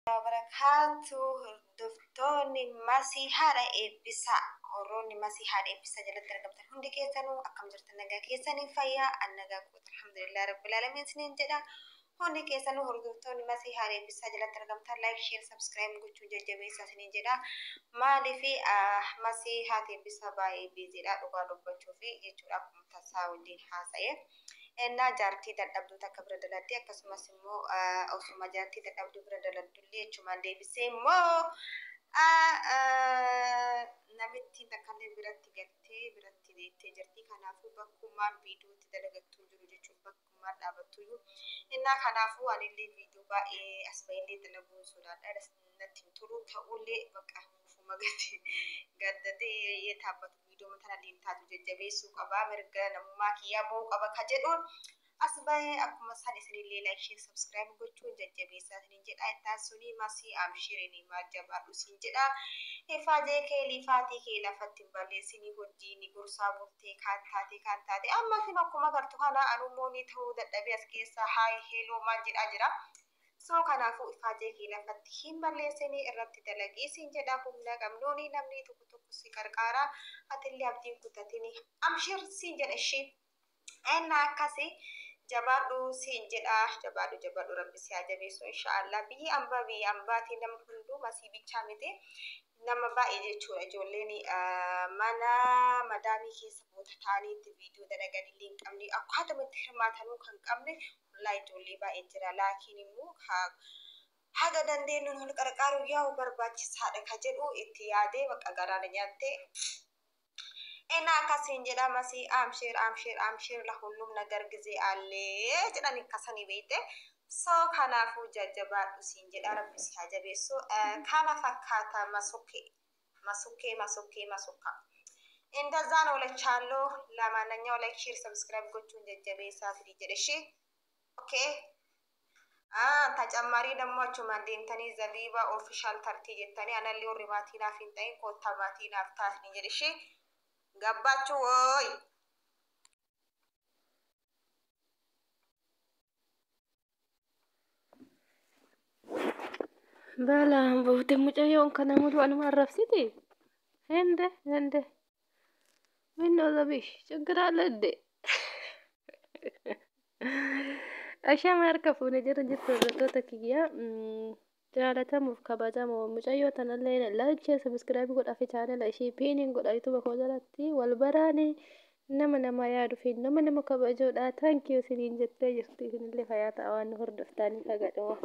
Wabarakaatu. Hordoftoonni Masii haadha eebbisaa, warroonni Masii haadha eebbisaa jalatti argamtan hundi keessanuu akkam jirtan? Nagaa keessanii? Fayyaa? An nagaa koota, alhamdulillah rabbil aalamiin isiniin jedha. Hundi keessanuu hordoftoonni Masii haadha eebbisaa jalatti argamtan like, share, subscribe gochuun jajjabeessaa isiniin jedha. Maaliif Masii haati eebbisaa baay'ee biiziidha dhugaa dubbachuu fi jechuudha, akkuma tasaa wajjin haasa'e. Ennaa jaartii dadhabduu takka bira daladde, akkasumas immoo osuma jaartii dadhabduu bira daladdullee jechumaan deebisee immoo namittiin takkallee biratti galtee biratti deettee jirti. Kanaafuu bakkumaan viidiyootti dalagattuu jiru jechuun bakkumaan dhaabattuyyuu. Innaa kanaafuu anillee viidiyoo baay'ee as bahillee dalaguun sodaadha. Natti hin tolu, ta'ullee bakka ufuma gadi gaddatee taabbatu viidiyoo tanallee hin taatu, jajjabeessuu qaba, mirga namummaa kiyyaa bahuu qaba ka jedhuun as bahee, akkuma isaan isinillee like, share, subscribe gochuun jajjabeessaa isinin jedha. Ittaan suni Masii abshirini maal jabaadhu isin jedha. Ifaajee kee lifaatii kee lafatti hin balleessinii, hojii ni gorsaa bultee kaan taate kaan taate amma kun akkuma gartu kana anummoo ni ta'uu dadhabee as keessa haay heeloo maal jedhaa jira. So kanaafuu ifaajee kee lafatti hin balleessinii, irratti dalagii siin jedha. Humna qabnuuni namni tokko tokko si qarqaara, atillee abdiin kutatini, amshir siin jedha ishee. Enna akkasi jabaadhu siin jedha, jabaadhu jabaadhu, rabbi si haa jabeessu inshaallah. Biyyi ambaa biyya ambaatii namni hunduu Masii bichaa miti, nama baay'ee jechuudha. Ijoolleen mana madaamii keessa boota ta'anii itti viidiyoo dalagan illee hin qabne, akkaatuma itti hirmaatanuu kan qabne wallahi ijoollee baay'ee jira. Laakiin immoo haga dandeenyuun wal qarqaaru yaa'u barbaachisaadha ka jedhu itti yaadee bakka garaana nyaattee. እና akkasiin jedha Masii amshir amshir amshir ለሁሉም ነገር ጊዜ አለ jedhan akkasanii beekte. So kanaafuu jajjabaadhu siin jedha, rabbi si haa jabeessu. Kana fakkaata masukkee masukkee masukkee masukka እንደዛ ነው እለቻለሁ። ለማንኛው like, share, subscribe gochuun jajjabeessaa fidi jedhe ishee. Okay, ተጨማሪ ደግሞ achumaan deemtanii Zabiiba Official tartii jettanii anallee warri maatii naaf hin ta'in koottaa maatii naaf taatanii jedhe ishee. ገባችሁ ወይ? Balaan buute mucayyoon kana mulu anuma arrabsiti. Hende hende ምነው ዘቢሽ ችግር አለ እንዴ? Ashama harka fuune jira jirtu hordoftoota kiyya jaalatamuuf kabajamoo, mucayyoo tanallee like, share, subscribe godhaa fi chaanala ishii piiniin godha YouTube koo jalatti wal baraani. Nama nama yaadu fi nama nama kabajuudha. Thank you isiniin jettee jirti. Isinillee fayyaa ta'a waan nu hordoftaniif hagadhuma.